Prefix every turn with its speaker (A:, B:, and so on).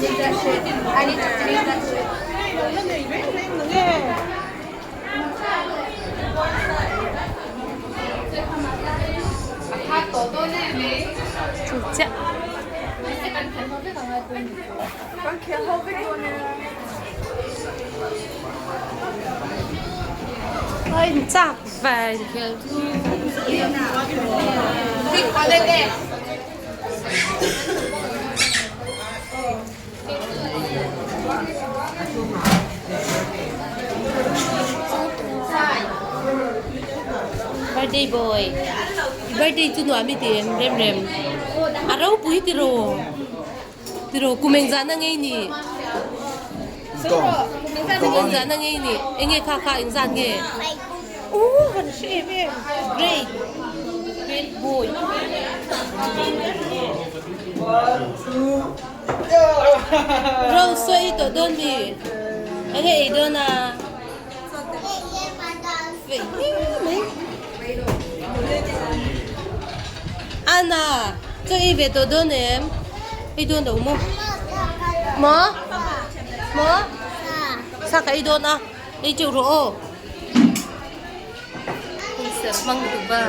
A: Chu chiah. A in chak ve inkhel chu. Birthday boy. Birthday chu nuam i ti em rem rem. A ropui tiraw. Tiraw kum engzah na ngei ni? Kum engzah na ngei ni? Enge kha kha engzat nge? Ooh han hre em em. Great. Great boy. Rose saw ei tawh dawn mi? Enge ei dawn a? Feih mai. Anna, chaw ei ve tawh dawn em? Ei dawn lo maw? Maw? Maw? Sa ka ei dawn a, ei teuh rawh aw. Hun serh hmang duh ba.